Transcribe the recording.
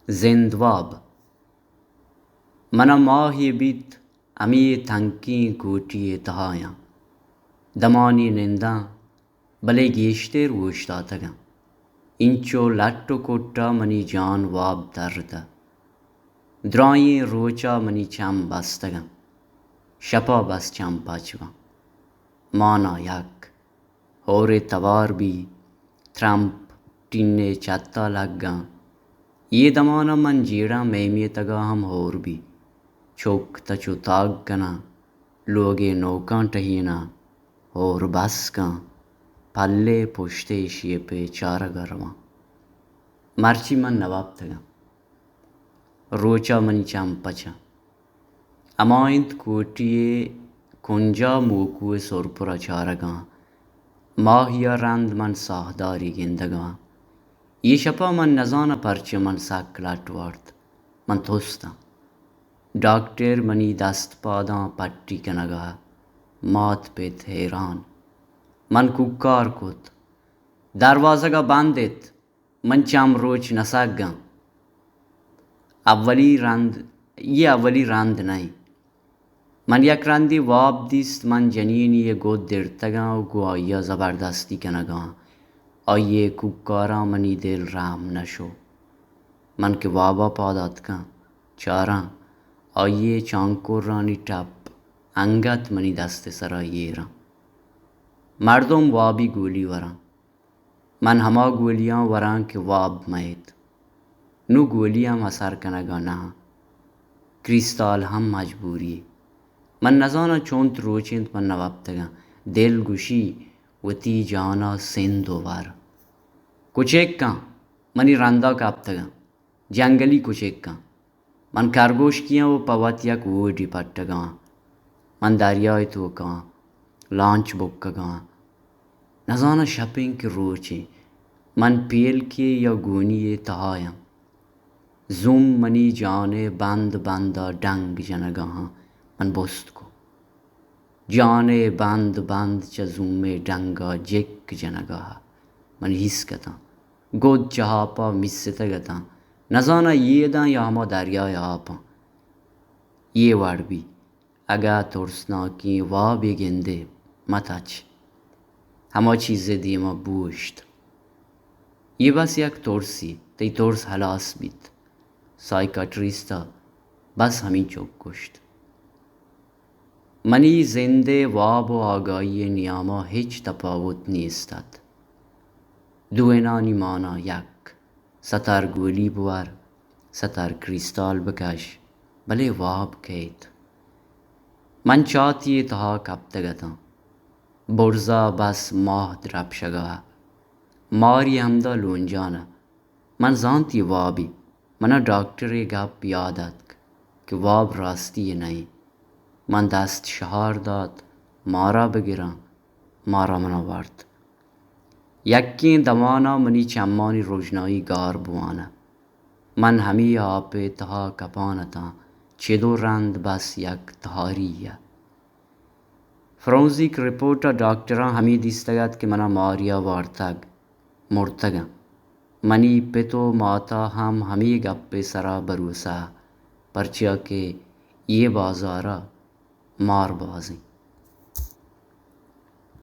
زندواب۔ من ءَ ماہے بیت ہمے تنکیں کوٹی ءِ تہایاں۔ دمانے ننداں، بلے گیشتر اوشتاتگاں۔ اینچو لٹ ءُ کٹ ءَ منی جان واب ترتہ۔ درائیں روچ ءَ منی چم بستگاں۔ شپ ءَ بس چم پچ باں۔ مانا یک۔ ہور ءِ توار بی، ترمپ ٹین ءِ چت ءَ لگاں۔ اے دمان ءَ من جیڑاں مئے میتگ ءَ ہم ہور بی۔ چک تچ ءُ تاگ کناں، لوگ ءِ نوکاں ٹہیناں، ہور بس کن، پل ءِ پشت ءِ شیپ ءِ چارگ ءَ رواں۔ مرچی من نہ وپتگاں۔ روچ ءَ منی چم پچاں۔ ہما انت کوٹی ءِ کنج ءَ موکو ءِ سرپر ءَ چارگاں۔ ماہی ءَ رند من ساہدارے گندگاں۔ اے شپ ءَ من نزاناں پرچہ من سک لٹ وارت۔ من تستاں۔ ڈاکٹر منی دست پاداں پٹی کنگ ءَ، مات پت حیران۔ من کوکار کت، دروازگ ءَ بند ات۔ من چم روچ نہ سگاں۔ اولی رند، اے اولی رند نہ انت۔ من یک رندے واب دیست، من جنینے ءِ گد درتگاں ءُ گوں آئی ءَ زبردستی کنگاں۔ آئی ءِ کوکاراں منی دل رحم نہ شو۔ من کہ واب ءَ پاد آتکاں، چاراں، آئی ءِ چانکرانی ٹپ انگت منی دست ءِ سرا ایراں۔ مردم وابی گولی وراں۔ من ہما گولیاں وراں کہ واب مئیت۔ نوں گولی ہم اثر کنگ ءَ نہ آں۔ کریستال ہم مجبوری۔ من نزاناں چنت روچ انت من نہ وپتگاں۔ دل گوشی وتی جان ءَ سند ءُ ور۔ کچکاں منی رند ءَ کپتگاں۔ جنگلی کچکاں۔ من کرگوشکیاں ءُ پہ وت یک ووڈے پٹگاں۔ من دریا ءِ توکاں، لانچ بکگاں۔ نزاناں شپیں کہ روچیں۔ من پیلکے یا گونی ءِ تہایاں۔ زوم منی جان ءِ بند بند ءَ ڈنگ جنگاں۔ من بست کو۔ جان ءِ بند بند چہ زوم ءِ ڈنگ ءَ جک جنگ ءَ من ہیسک اتاں۔ گد چہ آپ ءَ میستگ اتاں۔ نزاناں اے اداں یا ہما دریا ءِ آپاں۔ اے وڑ بی، اگاں ترسناکیں وابے گندے، مہ تچ۔ ہما چیز ءِ دیم ءَ بوشت۔ اے بس یک ترسے، تئی ترس ہلاس بیت۔ سائیکاٹریست ءَ بس ہمینچک گوشت۔ منی زند ءِ واب ءُ آگاہی ءِ نیام ءَ ہچ تپاوت نیست ات۔ دوئینانی مانا یک۔ ستر گولی بور، ستر کریستال بکش، بلے واب کئیت؟ من چاتی ءِ تہا کپتگ اتاں۔ برز ءَ بس ماہ درپشگ ءَ۔ ماری ہمدا لونجان ءَ۔ من زانت اے وابے۔ من ءَ ڈاکٹر ءِ گپ یات اتک کہ واب راستی ءَ نہ انت۔ من دست شہار دات، مارا بگراں، مارا من ءَ وارت۔ یکیں دمان ءَ منی چمانی رژنائی گار بوان ءَ۔ من ہمے آپ ءِ تہا کپان اتاں، چد ءُ رند بس یک تہاری ءَ۔ فرانزیک رپورٹ ءَ ڈاکٹراں ہمے دیستگ ات کہ من ءَ ماریا وارتگ، مرتگاں۔ منی پت ءُ مات ءَ ہم ہمے گپ ءِ سرا بھروسہ، پرچیا کہ اے بازار ءَ مار باز انت۔